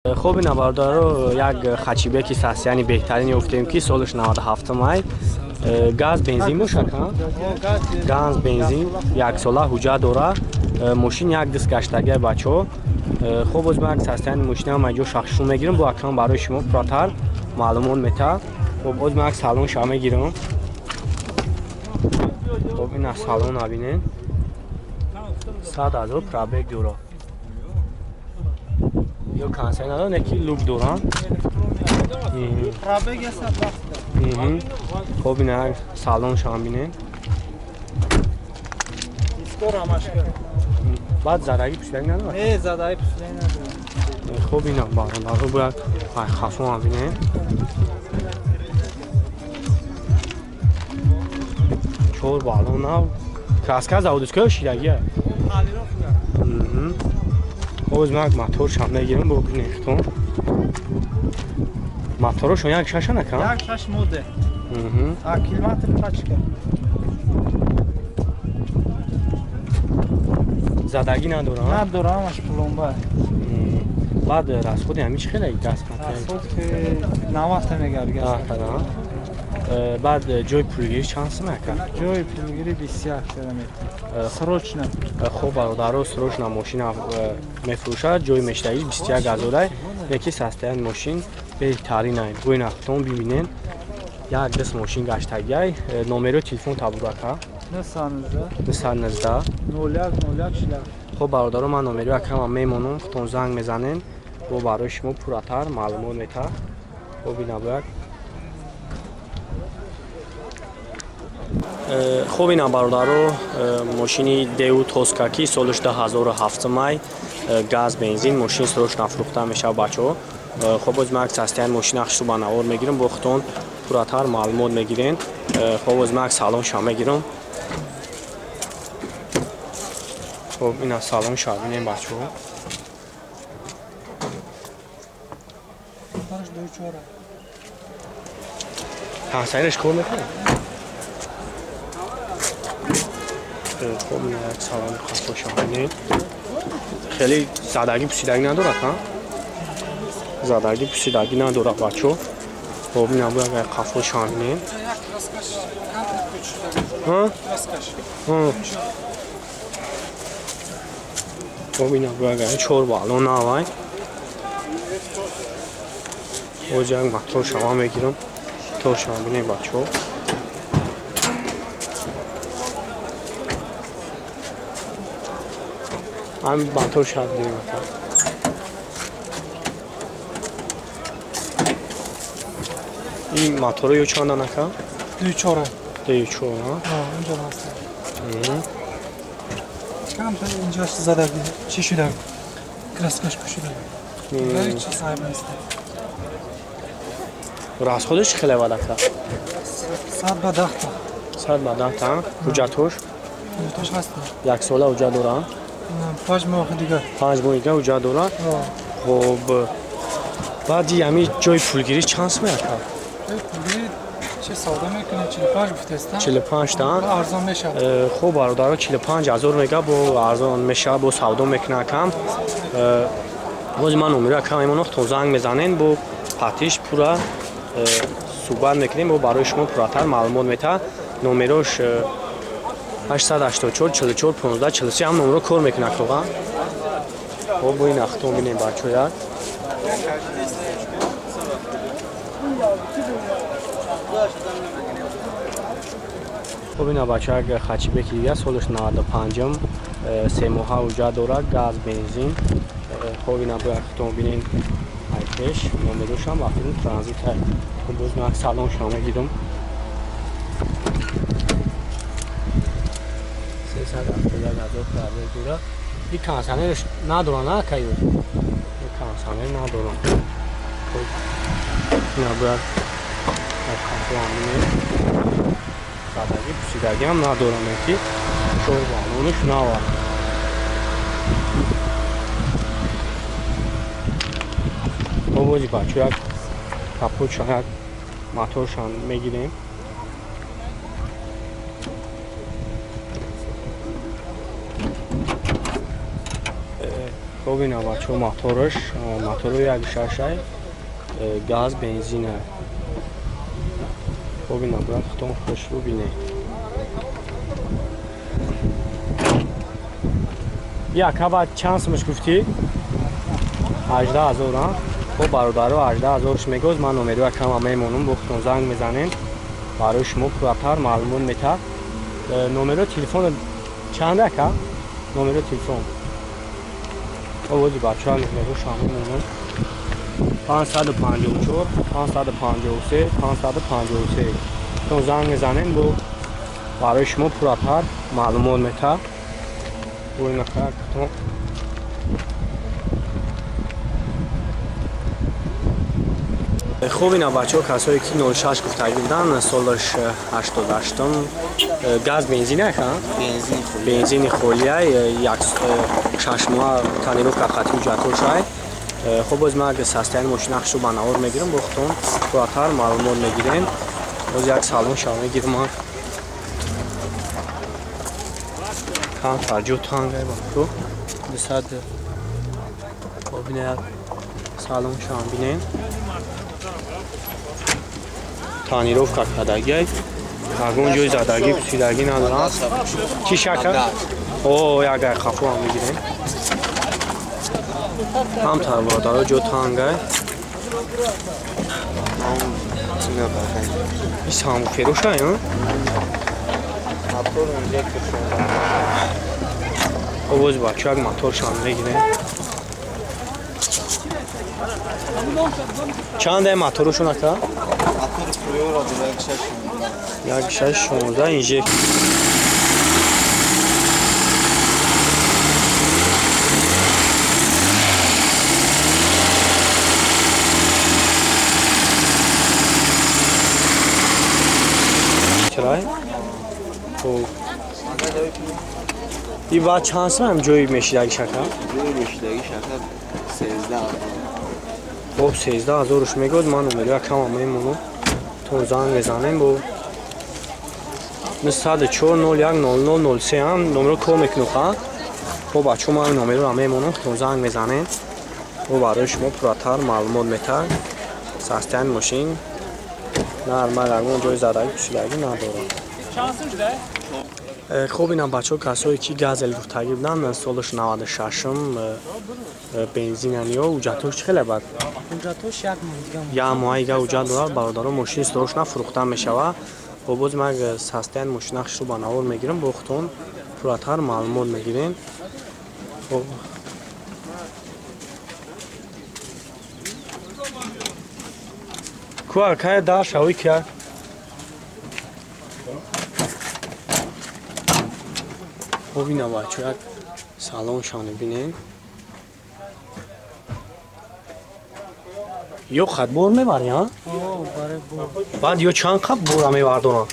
Хуб, ина бародаро, як хачибеки состояние беҳтарин ёфтем, ки солаш 97 май, газ бензин бошад, газ бензин, яксола ҳуҷҷат дора, мошин як диск гаштагия, бачаҳо. Хуб, боз ман як состояние мошинам аҷо шахшун мегирам, бо акрам барои шумо пурратар маълумот мета. Хуб, боз ман як салон ша мегирам. Хуб, ина салон абинен, 100 000 пробег дора, ё консер надорад, неки люк доранд. Хоб, ина салон шам бинен. Баъд задаги пӯшидаги надорад? Не, задаги пӯшидаги надорад. Хоб, ина бародаро, бояд хафо бинен. Чор балон нав, краска заводская, шидагия. Боз ман моторшам мегирам, бо бинехтон. Моторошон як шаша накам? Як шаш моде. А километр пачка. Задагӣ надорам? Надорам, ҳамаш пломба. Баъд расходи ҳами чӣ хеле газ? Расход 90 мегард газ. Баъд ҷои пулгирӣ чанд сум ака? Ҷои пулгирӣ 21 километр. Срочно. Хуб, бародаро, срочно мошина мефурӯшад, ҷои мештагӣ 21 ҳазорай, яки состояни мошин беҳтаринай. Гӯи нахтон бибинен, як даст мошин гаштагиай. Номерои телефон табурака? 919 919 01 01 40. Хуб, бародаро, ман номерои акама мемонам, худтон занг мезанен, бо барои шумо пурратар маълумот мета. Хуб, ина бояк. Хуб, ина бародаро, мошини Деу Тоска, ки солаш 2007 май, газ бензин, мошин срочно фурӯхта мешавад, бачаҳо. Хуб, боз ман як состояни мошина хушрӯ ба навор мегирам, бо худтон пурратар маълумот мегирен. Хуб, боз ман як салонша мегирам. Хуб, ина салонша бинем, бачаҳо. Ҳамсайраш кор мекунад. Хуб, як салони хафошаҳоне, хеле задагӣ пӯсидагӣ надорад, ҳа, задагӣ пӯсидагӣ надорад, бачо. Хуб, ина бу як қафошаҳоне. Хуб, ина бу як чор балон навай. Боз як мотор шава мегирам, моторшава бинем, бачо. Ҳамин мотор шава бинем, ака. Ин моторо ё чандан, ака? Дуи чора. Дуи чор. Инҷо ҳаст. Камтар инҷош задаги, чӣ шуда? Краскаш пӯшида. Ҳеҷ чиз айб нест. Расходаш чӣ хеле бад, ака? 100 ба 10 та. 100 ба 10 та. Ҳуҷҷатҳош? Ҳуҷҷатҳош ҳаст. Яксола ҳуҷҷат дорад? 5 моҳ дигар. 5 моҳ дигар ҳуҷҷат дорад. Хуб, баъди ҳамин ҷои пулгирӣ чанд сум, ака? Ҷои пулгирӣ чӣ савдо мекунем, 45 гуфтеста. 45 та. Арзон мешавад. Хуб, бародаро, 45 000 мега, бо арзон мешавад, бо савдо мекунад акам. Бози ман номеро акам мемонам, то занг мезанен, бо патиш пурра суҳбат мекунем, бо барои шумо пурратар маълумот метаҳад. Номерош 884 44 15 43, ҳам номеро кор мекунад тоға. Хоб, бо ин ахтон бинем, бачаҳо, як. Хуб, ина бача, як хачибеки дига, солаш 95-м, семоҳа ҳуҷҷат дорад, газ бензин. Хоб, ина бояд худтон бинен, ай пеш номерошам вақти транзит. Боз ман салоншро мегирам. 371 000 пробег дора. И кондиционерш надора, на акаю? Кондиционер надорам. Ина бояд бинем, задагӣ пӯсидагиам надорам, ки чор балонаш нава. Овози бачо, як капотшон, як моторшон мегирем. Хоб, ина, бачаҳо, мотораш, мотору як шашай, газ, бензина. Хоб, ина, бояд худтон хушрӯ бинед. Як ҳава чанд сумаш гуфтӣ? 18 000, а? Хоб, бародаро, 18 000-ш мегӯз. Ман номеро якама мемонам, бо худтон занг мезанем, барои шумо пурратар маълумот метаҳад. Номеро телефон чанд, ака? Номеро телефон? Овози бачаҳо, номерошам мемонам: 554 553 553. Тон занг мезанем, бо барои шумо пурратар маълумот метаҳад. Ой. Хуб, ина, бачаҳо, касое ки 06 гуфтагӣ буданд, солаш 88-ум, газ, бензин, ака? Бензини холияй, як 6 моҳа тонировка хати ҳуҷҷатҳошай. Хуб, боз ман состояни мошина хушрӯ ба навор мегирам, бо худтон пурратар маълумот мегирем. Боз як салон шава мегирам ман. Камтар ҷо тангай, бачаҳо, дусад. Хоб, ина, як салон шава бинем. Тонировка кардагиай, ягон ҷои задагӣ, пусидагӣ надорам. Чӣ шака? О, як ай хафоам мегирем. Камтар, бародаро, ҷо тангай. Ис ҳамферошай. Мотор инжектор. Овоз, бачо, як моторшам мегирем. Чанд ай моторушон, ака? Мотор Приора 1.6. 1.6 16, инжектор. Чирай? Хуб. И баъд чанд сом ҷои мешидаги, шака? Ҷои мешидаги, шака, 13. Хоб, 13 000-ш мегӯяд. Ман номеро якама мемонам, то занг мезанем бо 904 01 00 03 ҳам номеро кор мекунем, ха. Хоб, бачаҳо, ман номеро мемонам, то занг мезанем, бо барои шумо пурратар маълумот метаҳад. Состояни мошин нормал, ягон ҷои задагӣ, пӯшидагӣ надорад. Хуб, инам, бачаҳо, касое ки газел гуфтагӣ буданд, солаш 96-ум, бензинан ё ҳуҷҷатҳош чӣ хеле бад? Ҳуҷҷатҳош як моҳ дига. Як моҳа дига ҳуҷҷат дорад, бародаро, мошини срочно фурӯхта мешавад. Бо боз ман состояни мошина хушрӯ ба навор мегирам, бо худтон пурратар маълумот мегирем. Хоб, ку, акая, дар шавӣ кия? Хоб, ина, бачо, як салоншон бинем. Ё хат бор мебарӣ, а? Баъд ё чанд қаб бора мебардорам?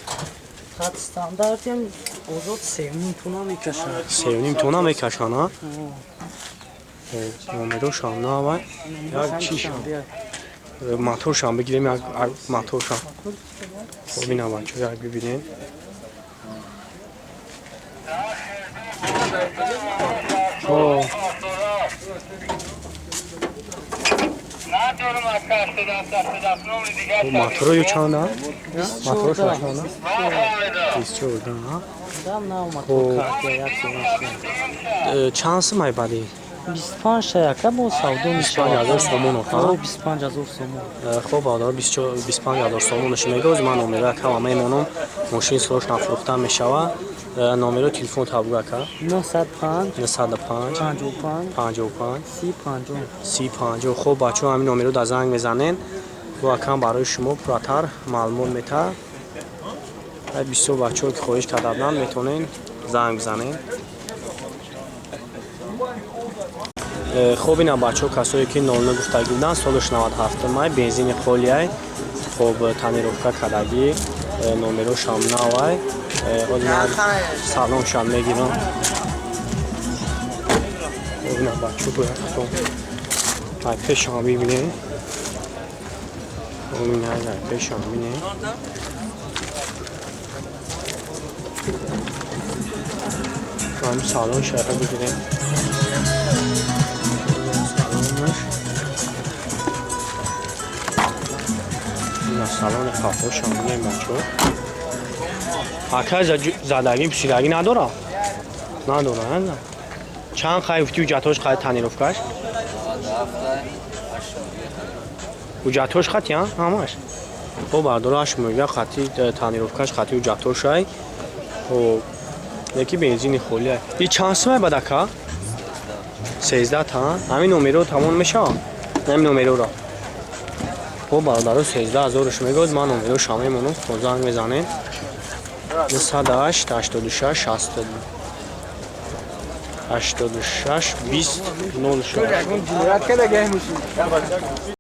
Хат стандартем озод 3,5 тонна мекашад. 3,5 тонна мекашанд, а? Номерошам навай. Як чишам, моторшам бигирем, як моторшам. Хоб, ина, бачо, як бибинем. О. Моторо ё чанда? Моторо чанда? 24. Чанд сум ай бади? 25 яка бо савдо. 25 000 сомон, ха? 25 000 сомон. Хоб, бародар, 25 000 сомонаш мегӯз. Ман номеро якама мемонам. Мошин срочно фурӯхта мешавад. Номеро телефон табгӯ, ака. 905 905 55 55 30 50. 30 50. Хоб, бачаҳо, ҳамин номеро дар занг мезанен, бо акам барои шумо пурратар маълумот метаҳад. Бисёр бачаҳо ки хоҳиш карда буданд, метавонен занг бизанен. Хоб, ина, бачаҳо, касое ки 00 гуфтагӣ буданд, солаш 97 май, бензини холиай. Хоб, тонировка кардагӣ, номерошам навай. Салоншам мегирам. Ина, бачаҳо, бояд худтон ай пешам бибинем. Ина, ай пешам бинем. Ҳам салон шаҳра бигирем. Салони қафошам бинем, бачаҳо. Ака, задагӣ, пусидагӣ надора? Надора. Чанд қай гуфти ҳуҷҷатҳош, қай тонировкаш? Ҳуҷҷатҳош хати ҳамаш. Хоб, бардора, 8 мега хати, тонировкаш хати, ҳуҷҷатҳошай. Хоб, яки бензини холия. И чанд сумай бад, ака? 13 та. Ҳамин номеро тамом мешавад, ҳамин номероро. Хоб, бародаро, 13 ҳазорш мегӯяд. Ман номероша мемонам, то занг мезанем: 908 86 60 86 20 06.